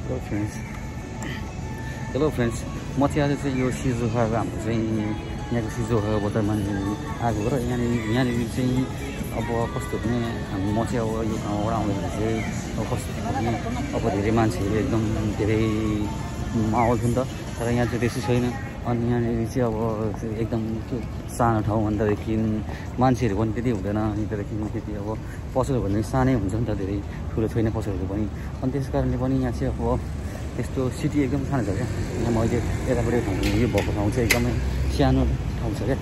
Hello friends म चाहिँ आज चाहिँ यो सिजोखाको हाम्रो चाहिँ यहाँको सिजोखाको बजारमा आएको हो र यहाँनिर चाहिँ अब कस्तो भने म चाहिँ अब यो ठाउँबाट आउँदाखेरि चाहिँ अब कस्तो भने अब धेरै मान्छेहरू एकदम धेरै माहौल थियो नि त तर यहाँ चाहिँ त्यस्तो छैन अनि यहाँनिर चाहिँ अब एकदम सानो ठाउँ भन्दादेखि मान्छेहरू पनि त्यति हुँदैन अनि त्यहाँदेखि त्यति अब पसलहरू भने सानै हुन्छ नि त धेरै ठुलो छैन पसलहरू पनि अनि त्यस कारणले पनि यहाँ चाहिँ अब यस्तो सिटी एकदम सानो छ क्या यहाँ मैले यतापट्टि ठाउँ यो भएको ठाउँ चाहिँ एकदमै सानो ठाउँ छ क्या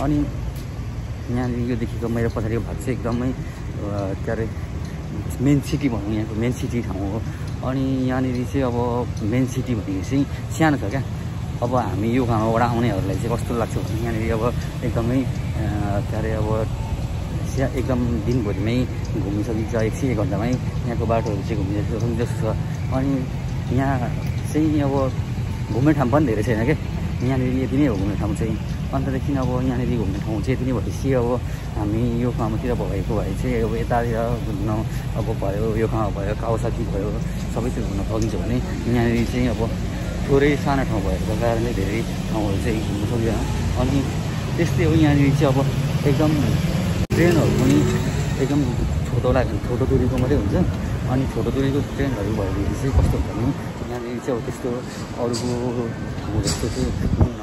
अनि यहाँनिर यो देखेको मेरो पछाडिको भाग चाहिँ एकदमै के अरे मेन सिटी भनौँ यहाँको मेन सिटी ठाउँ हो अनि यहाँनिर चाहिँ अब मेन सिटी भनेको चाहिँ सानो छ क्या अब हामी यो ठाउँबाट आउनेहरूलाई चाहिँ कस्तो लाग्छ भने यहाँनिर अब एकदमै के अरे अब एकदम दिनभरिमै घुम्न सकिन्छ 1 घन्टामै यहाँको बाटोहरू चाहिँ घुम्न जस्तो छ अनि यहाँ चाहिँ अब घुम्ने ठाउँ पनि धेरै छैन क्या यहाँनिर यति नै हो घुम्ने ठाउँ चाहिँ अन्तदेखि अब यहाँनिर घुम्ने ठाउँ चाहिँ यति नै भएपछि अब हामी यो ठाउँतिर भएको भए चाहिँ अब यतातिर घुम्न अब भयो यो ठाउँ भयो कावासाकी भयो सबैतिर घुम्न सकिन्छ भने यहाँनिर चाहिँ अब थोरै सानो ठाउँ भएको कारणले धेरै ठाउँहरू चाहिँ घुम्न सक्दैन अनि त्यस्तै हो यहाँनिर चाहिँ अब एकदम ट्रेनहरू पनि एकदम छोटो दुरीको मात्रै हुन्छ अनि छोटो दुरीको ट्रेनहरू भएपछि चाहिँ कस्तो हुन्छ भने यहाँनिर चाहिँ अब त्यस्तो अरूको ठाउँ जस्तो चाहिँ हुन्न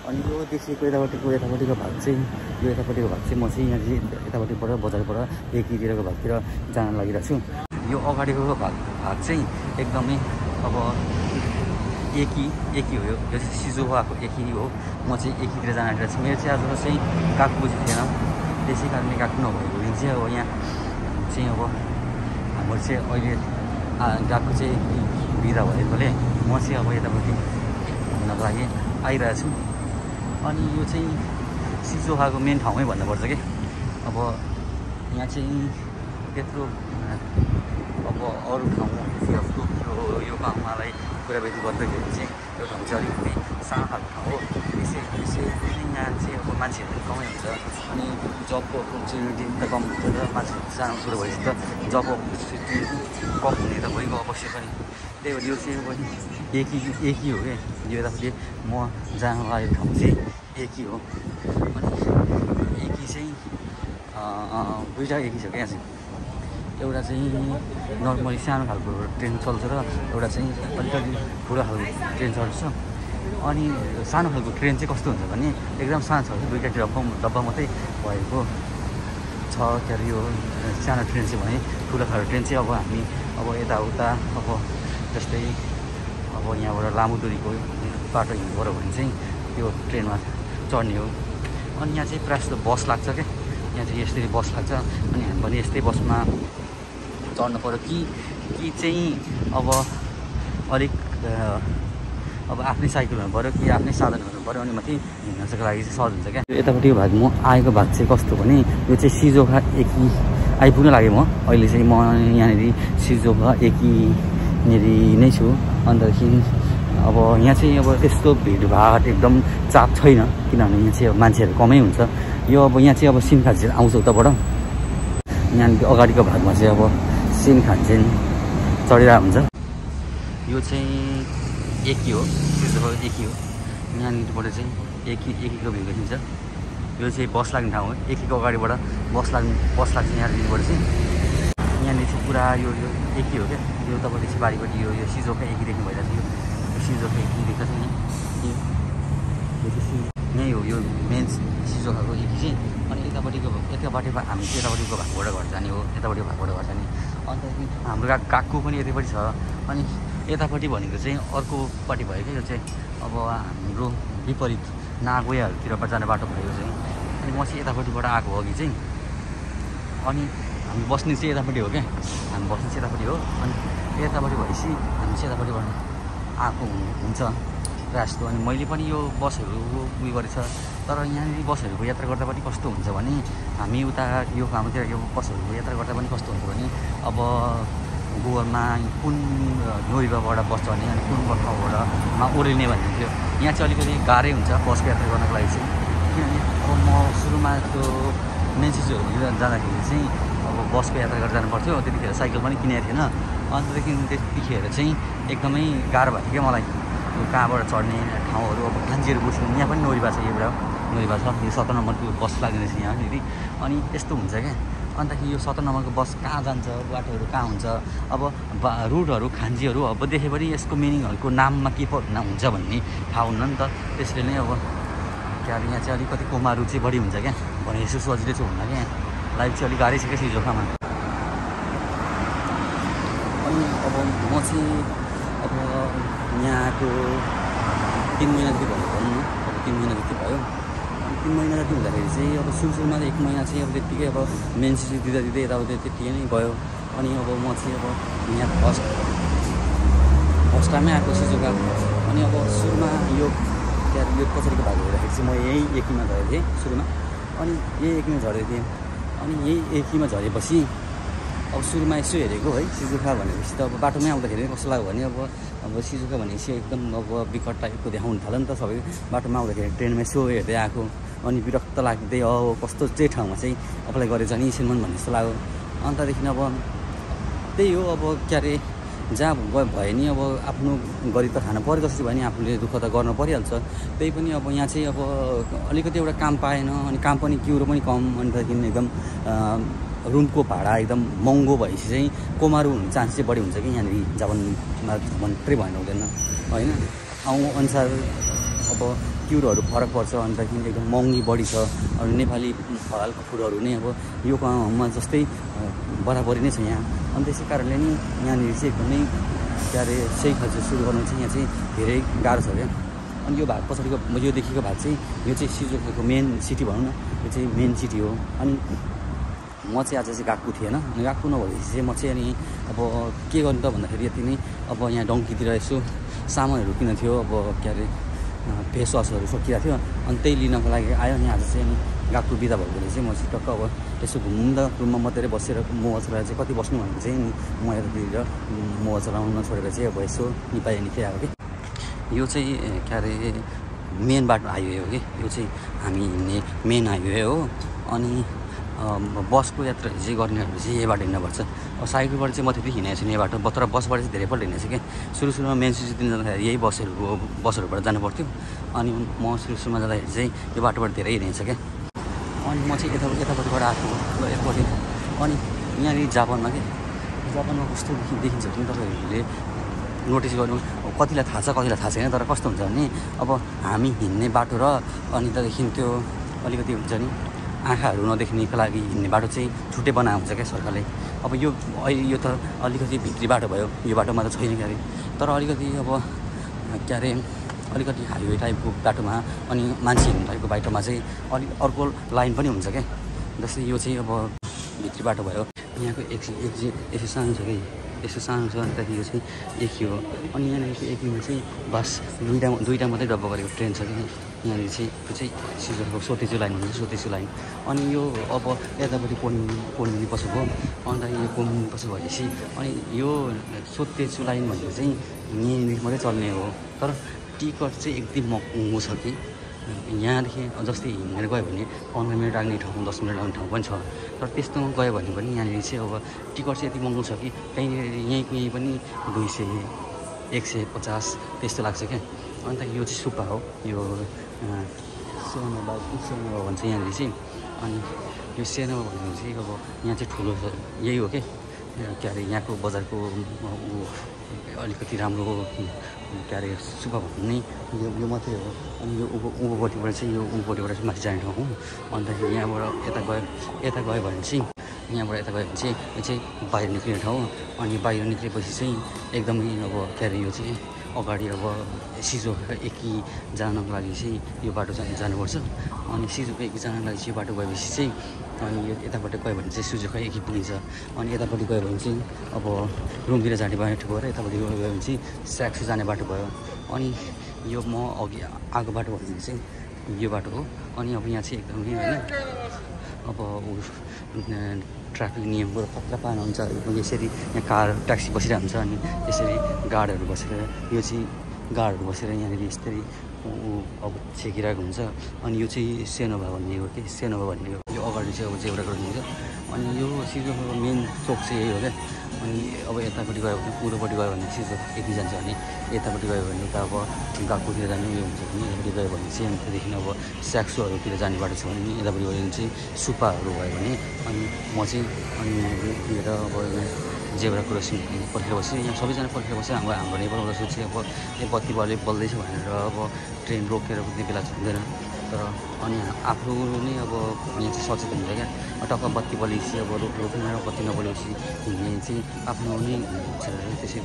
अनि यो देखिएको यतापट्टिको भाग चाहिँ यो यतापट्टिको भाग चाहिँ म चाहिँ यहाँ चाहिँ यतापट्टिबाट बजारबाट एकीतिरको भागतिर जान लागिरहेको छु यो अगाडिको भाग चाहिँ एकदमै अब एकी हो यो चाहिँ सिजोखाको एकी हो म चाहिँ एकीतिर जान लागिरहेको छु मेरो चाहिँ आज चाहिँ काकु बुझी थिएन त्यसै कारणले काकु नभएको भने चाहिँ अब यहाँ चाहिँ अब हाम्रो चाहिँ अहिले गएको चाहिँ बिदा भएकोले म चाहिँ अब यतापट्टि घुम्नको लागि आइरहेको छु अनि यो चाहिँ सिजोखाको मेन ठाउँमै भन्नुपर्छ कि अब यहाँ चाहिँ त्यत्रो अब अरू ठाउँ यो ठाउँमालाई कुराबेती गर्दाखेरि चाहिँ यो ठाउँ चाहिँ अलिकति सानो खालको ठाउँ हो त्यसै यहाँ चाहिँ अब मान्छेहरू पनि कमै हुन्छ अनि जबको अपर्च्युनिटी त कम हुन्छ र मान्छे सानो कुरो भएपछि त जब अपर्च्युनिटी कम हुने त भइगयो अवश्य पनि त्यही भएर यो चाहिँ पनि एकी हो क्या यो यतापट्टि म जान लागेको ठाउँ चाहिँ एकी हो अनि एकी चाहिँ दुईवटा एकी छ क्या चाहिँ एउटा चाहिँ नर्मली सानो खालको ट्रेन चल्छ र एउटा चाहिँ अलिकति ठुलो खालको ट्रेन चल्छ अनि सानो खालको ट्रेन चाहिँ कस्तो हुन्छ भने एकदम सानो छ दुईवटा डब्बा मात्रै भएको छ के अरे यो सानो ट्रेन चाहिँ भने ठुलो खालको ट्रेन चाहिँ अब हामी अब यताउता अब जस्तै अब यहाँबाट लामो दुरीको बाटो हिँड्नुपऱ्यो भने चाहिँ त्यो ट्रेनमा चढ्ने हो अनि यहाँ चाहिँ प्रायः जस्तो बस लाग्छ क्या यहाँ चाहिँ यस्तै बस लाग्छ अनि हामी पनि यस्तै बसमा चढ्नु पऱ्यो कि चाहिँ अब अलिक अब आफ्नै साइकल हुनु पऱ्यो कि आफ्नै साधन हुनु पऱ्यो अनि माथि हिँड्नको लागि चाहिँ सहज हुन्छ क्या यतापट्टिको भाग म आएको भाग चाहिँ कस्तो भने यो चाहिँ सिजोखा एकी आइपुग्न लागेँ म अहिले चाहिँ म यहाँनिर सिजोखा एकीनिर नै छु अन्तदेखि अब यहाँ चाहिँ अब यस्तो भिडभाड एकदम चाप छैन किनभने यहाँ चाहिँ अब मान्छेहरू कमै हुन्छ यो अब यहाँ चाहिँ अब सिनखानचेन आउँछ उताबाट यहाँनिर अगाडिको भागमा चाहिँ अब सिनखानचेन चढिरहेको हुन्छ यो चाहिँ एकी हो सिजोखा एकी हो यहाँनिरबाट चाहिँ एकीको भ्यू देखिन्छ यो चाहिँ बस लाग्ने ठाउँ हो एकीको अगाडिबाट बस लाग्छ यहाँनिरबाट चाहिँ यहाँनिर चाहिँ पुरा यो एकी हो क्या यो तपाईँले चाहिँ बारीपट्टि यो सिजोखा एकी देख्नु भइरहेको छ यो सिजोखा एकी देख्छ नि यो चाहिँ यहीँ हो यो मेन सिजोखाको एकी चाहिँ अनि यतापट्टिको हामी चाहिँ यतापट्टिको भागबाट घर जाने हो यतापट्टिको भागबाट घर जाने अन्तदेखि हाम्रो काकु पनि यतापट्टि छ अनि यतापट्टि भनेको चाहिँ अर्कोपट्टि भयो क्या यो चाहिँ अब हाम्रो विपरीत नागोयाहरूतिर जाने बाटो भयो चाहिँ अनि म चाहिँ यतापट्टिबाट आएको अघि चाहिँ अनि हामी बस्ने चाहिँ यतापट्टि हो क्या हामी बस्ने चाहिँ यतापट्टि हो अनि यतापट्टि भएपछि हामी चाहिँ यतापट्टिबाट आएको हुन्छ प्रायः जस्तो अनि मैले पनि यो बसहरू उयो गरेछ तर यहाँनिर बसहरूको यात्रा गर्दा पनि कस्तो हुन्छ भने हामी उता यो ठाउँतिर यो बसहरूको यात्रा गर्दा पनि कस्तो हुन्छ भने अब गुगलमा कुन नोइबाबाट बस चढ्ने अनि कुन ठाउँबाट ओर्लिने भन्ने थियो यहाँ चाहिँ अलिकति गाह्रै हुन्छ बसको यात्रा गर्नको लागि चाहिँ किनभने अब म सुरुमा त्यो मेन सिजोहरू जाँदाखेरि चाहिँ अब बसको यात्रा गरेर जानु पर्थ्यो। त्यतिखेर साइकल पनि किनेको थिएन। अन्तदेखि त्यतिखेर चाहिँ एकदमै गाह्रो भएको थियो क्या मलाई यो कहाँबाट चढ्ने ठाउँहरू। अब खान्जीहरू बुझ्नु यहाँ पनि नोरीबा छ, एउटा नोरीबा छ, यो 17 नम्बरको बस लाग्दैछ यहाँनिर। अनि यस्तो हुन्छ क्या। अन्तखेरि यो 17 नम्बरको बस कहाँ जान्छ, बाटोहरू कहाँ हुन्छ, अब रुटहरू खान्जीहरू अब देखे पनि यसको मिनिङहरूको नाममा के हुन्छ भन्ने थाहा हुन्न नि त। त्यसले नै अब क्या अरे यहाँ चाहिँ अलिकति कोमाहरू चाहिँ बढी हुन्छ क्या भने यसो सजिलो चाहिँ हुन्न क्या। लाइफ चाहिँ अलिक गाह्रै छ क्या सिजोखामा। अनि अब म चाहिँ अब यहाँको 3 महिना जति भयो भनौँ न, अब 3 महिना जति भयो। अनि 3 महिना जति हुँदाखेरि चाहिँ अब सुरुमा त 1 महिना चाहिँ अब त्यत्तिकै अब मेन सिजो दिँदै यताउता त्यत्तिकै नै गयो। अनि अब म चाहिँ अब यहाँ फर्स्ट टाइममै आएको सिजोका। अनि अब सुरुमा यो क्या यो पछाडिको भाग हेर्दाखेरि चाहिँ म यही एकीमा झरेको थिएँ सुरुमा। अनि यही एकीमा झरेको थिएँ। अनि यही एकीमा झरेपछि अब सुरुमा यसो हेरेको है सिजोखा भनेपछि त अब बाटोमै आउँदाखेरि कस्तो लाग्यो भने अब सिजोखा भनेपछि एकदम अब विकट टाइपको देखाउनु थाल्यो नि त सबै। बाटोमा आउँदाखेरि ट्रेनमा यसो हेर्दै आएको। अनि विरक्त लाग्दै कस्तो चाहिँ ठाउँमा चाहिँ अप्लाई गरेछ नि सिनेमन भन्ने जस्तो लाग्यो। अन्तदेखि अब त्यही हो अब क्या अरे जहाँ भयो नि अब आफ्नो गरी त खानु पऱ्यो, जसरी भयो नि आफूले दुःख त गर्नु परिहाल्छ। त्यही पनि अब यहाँ चाहिँ अब अलिकति एउटा काम पाएन। अनि काम पनि क्युरो पनि कम। अन्तदेखि एकदम रुमको भाडा एकदम महँगो भएपछि चाहिँ कोमारू हुने चान्स चाहिँ बढी हुन्छ कि यहाँनिर जापानमा मात्रै भएन हुँदैन होइन। ठाउँ अनुसार अब क्युरोहरू फरक पर्छ। अन्तदेखि एकदम महँगी बढी छ। अनि नेपाली हालको फुडहरू नै अब यो गाउँमा जस्तै बराबरी नै छ यहाँ। अनि त्यसै कारणले नि यहाँनिर चाहिँ एकदमै क्या अरे सही खर्च सुरु गर्नु चाहिँ यहाँ चाहिँ धेरै गाह्रो छ क्या। अनि यो भाग पछाडिको यो देखेको भाग चाहिँ यो चाहिँ सिजोखाको मेन सिटी भनौँ न, यो चाहिँ मेन सिटी हो। अनि म चाहिँ आज चाहिँ गएको थिएन। अनि गएको नभएपछि चाहिँ म चाहिँ अनि अब के गर्नु त भन्दाखेरि यति नै अब यहाँ डङ्कीतिर यसो सामानहरू किन थियो, अब के अरे फेस वासहरू सकिरहेको थियो। अनि त्यही लिनको लागि आयो। अनि आज चाहिँ अनि गएको बिदा भएकोले चाहिँ म चाहिँ टक्क अब यसो घुम्नु त रुममा मात्रै बसेर मोबाइल चलाएर चाहिँ कति बस्नु भनेको चाहिँ म यतातिर मोबाइल चलाउन छोडेर चाहिँ अब यसो निपाए निक्लिआएको कि। यो चाहिँ के अरे मेन बाटो हाइवे हो कि, यो चाहिँ हामी हिँड्ने मेन हाइवे हो। अनि बसको यात्रा चाहिँ गर्नेहरू चाहिँ यही बाटो हिँड्नुपर्छ। अब साइकलबाट चाहिँ म त्यति हिँडेको छु नि यही बाटो, तर बसबाट चाहिँ धेरैपल्ट हिँडेको छु क्या। सुरुमा मेन सिटीतिर जाँदाखेरि यही बसहरूबाट जानु पर्थ्यो। अनि म सुरुमा जाँदाखेरि चाहिँ यो बाटोबाट धेरै हिँडेको छ क्या। अनि म चाहिँ यतापट्टिबाट आएको यतापट्टि। अनि यहाँनिर जापानमा के जापानमा कस्तो देखिन्छ भने तपाईँहरूले नोटिस गर्नु। कतिलाई थाहा छ कतिलाई थाहा छैन, तर कस्तो हुन्छ भने अब हामी हिँड्ने बाटो र अनि त्यहाँदेखि त्यो अलिकति हुन्छ नि आँखाहरू नदेख्नेको लागि हिँड्ने बाटो चाहिँ छुट्टै बनाएको हुन्छ क्या सरकारले। अब यो अहिले यो त अलिकति भित्री बाटो भयो, यो बाटोमा त छैन क्या अरे। तर अलिकति अब के अरे अलिकति हाइवे टाइपको बाटोमा अनि मान्छे हिँड्ने टाइपको बाटोमा चाहिँ अलिक अर्को लाइन पनि हुन्छ क्या। जस्तै यो चाहिँ अब भित्री बाटो भयो। यहाँको एक्जिट यसो सानो छ कि यसो सानो छ। अन्तखेरि यो चाहिँ एकी हो। अनि यहाँनिर चाहिँ एकीमा चाहिँ बस दुईवटा मात्रै डब्बा गरेको ट्रेन छ कि यहाँनिर चाहिँ त्यो चाहिँ सिजोखाको सोतेचु लाइन भन्छ, सोतेचु लाइन। अनि यो अब यतापट्टि पोल्मिनी पछि भयो। अन्तखेरि यो पोल्मिनी पछि भएपछि अनि यो सोतेचु लाइन भनेको चाहिँ यहाँनिर मात्रै चल्ने हो। तर टिकट चाहिँ एकदम महँगो छ कि यहाँदेखि जस्तै हिँडेर गयो भने 15 मिनट लाग्ने ठाउँ 10 मिनट लाग्ने ठाउँ पनि छ। तर त्यस्तोमा गयो भने पनि यहाँनिर चाहिँ अब टिकट चाहिँ यति महँगो छ कि कहीँनिर यहीँ पनि 200 150 त्यस्तो लाग्छ क्या। अन्त यो चाहिँ सुप्पा हो, यो सेनोबा भन्छ यहाँनिर चाहिँ। अनि यो सेनोबा भनेको चाहिँ अब यहाँ चाहिँ ठुलो छ यही हो क्या अरे यहाँको बजारको अलिकति राम्रो के अरे सुब्बा भन्ने यो मात्रै हो। अनि यो उँभोपट्टिबाट चाहिँ यो उँभोपट्टिबाट चाहिँ माथि जाने ठाउँ हो। अन्तखेरि यहाँबाट यता गयो भने चाहिँ यहाँबाट यता गयो भने चाहिँ यो चाहिँ बाहिर निक्लिने ठाउँ हो। अनि बाहिर निक्लेपछि चाहिँ एकदमै अब के अरे यो चाहिँ अगाडि अब सिजोखा एकी जानको लागि चाहिँ यो बाटो जानुपर्छ। अनि सिजोखा एकी जानको लागि चाहिँ यो बाटो गएपछि चाहिँ अनि यो यतापट्टि गयो भने चाहिँ सिजोखा एकी पुगिन्छ। अनि यतापट्टि गयो भने चाहिँ अब रुमतिर जाने बाटो भएर यतापट्टि गयो भने चाहिँ स्याक्सो जाने बाटो भयो। अनि यो म अघि आएको बाटो भने चाहिँ यो बाटो हो। अनि अब यहाँ चाहिँ एकदमै होइन अब ट्राफिक नियमको पक्का पालन हुन्छ। यसरी यहाँ कार ट्याक्सी बसिरहेको हुन्छ। अनि यसरी गार्डहरू बसेर यो चाहिँ गार्डहरू बसेर यहाँनिर यस्तरी अब छेकिरहेको हुन्छ। अनि यो चाहिँ सेनोभा भन्ने हो कि सेनोभा भन्ने हो। यो अगाडि चाहिँ अब जेब्रा क्रसिङ हुन्छ। अनि यो सिजोको मेन चोक चाहिँ यही हो क्या। अनि अब यतापट्टि गयो भने पूर्वपट्टि गयो भने सिजो यति जान्छ भने यतापट्टि गयो भने उता अब गाकुतिर जाने उयो हुन्छ भने यतापट्टि गयो भने चाहिँ त्यहाँदेखि अब स्याक्सोहरूतिर जाने बाटो छ भने यतापट्टि गयो भने चाहिँ सुपाहरू भयो भने अनि म चाहिँ अनि लिएर अब जेब्रा क्रसिङ पर्खेर बसेँ। यहाँ सबैजना पर्खेर बसेँ। हाम्रो नेपालबाट सोचेँ अब यो बत्ती बल्दैछ भनेर अब ट्रेन रोकेर कुद्ने बेला हुँदैन। तर अनि आफू नै अब यहाँ चाहिँ सचेत हुन्छ क्या। टक्क बत्ती बलेपछि अब रोक्ने र बत्ती नबलेपछि हिँड्ने चाहिँ आफ्नो नै हुन्छ।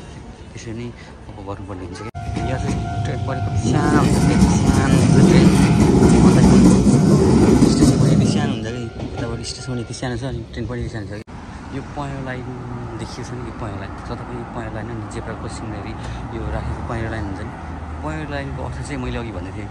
त्यसरी नै अब गर्नुपर्ने हुन्छ क्या। यहाँ चाहिँ ट्रेन परेको सानो हुन्छ सानो ट्रेन स्टेसन पनि यति सानो हुन्छ कि यताबाट स्टेसन पनि यति सानो छ अनि ट्रेन पनि यति सानो छ कि। यो पहेँलो लाइन देखिएको छ नि यो पहेँलो लाइन जता पनि पहेँलो लाइन अनि जेब्रा क्रसिङनेरि यो राखेको पहेँलो लाइन हुन्छ नि। पहेँलो लाइनको अर्थ चाहिँ मैले अघि भन्दै थिएँ।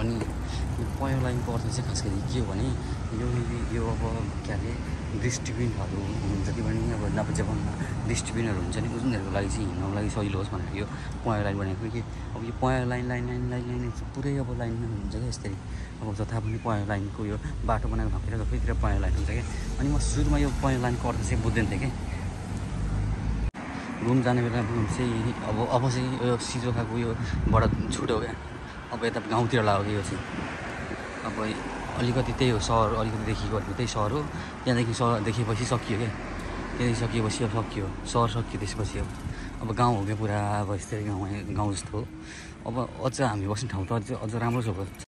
अनि यो पहेँलो लाइनको अर्थ चाहिँ खास गरी के हो भने यो अब के अरे दृष्टिबिनहरू हुन्छ कि भने अब जापानमा दृष्टिबिनहरू हुन्छ नि उनीहरूको लागि चाहिँ हिँड्नको लागि सजिलो होस् भनेर यो पहेँलो लाइन बनाएको कि। अब यो पहेँलो लाइन पुरै अब लाइनमा हुन्छ क्या यस्तरी। अब जता पनि पहेँलो लाइनको यो बाटो बनाएको सबैतिर पहेँलो लाइन हुन्छ क्या। अनि म सुरुमा यो पहेँलो लाइनको अर्थ चाहिँ बुझ्दैन थिएँ कि। घुम जाने बेला चाहिँ अब चाहिँ यो सिजोखाको योबाट छुट्यो क्या। अब यता गाउँतिर लाग्यो कि यो चाहिँ अब अलिकति त्यही हो सहर अलिकति देखिएको त्यही सहर हो। त्यहाँदेखि सहर देखेपछि सकियो क्या। त्यहाँदेखि सकिएपछि अब सकियो सहर सकियो। त्यसपछि अब गाउँ हो क्या पुरा अब यस्तै गाउँ जस्तो हो। अब अझ हामी बस्ने ठाउँ त अझ राम्रो छ।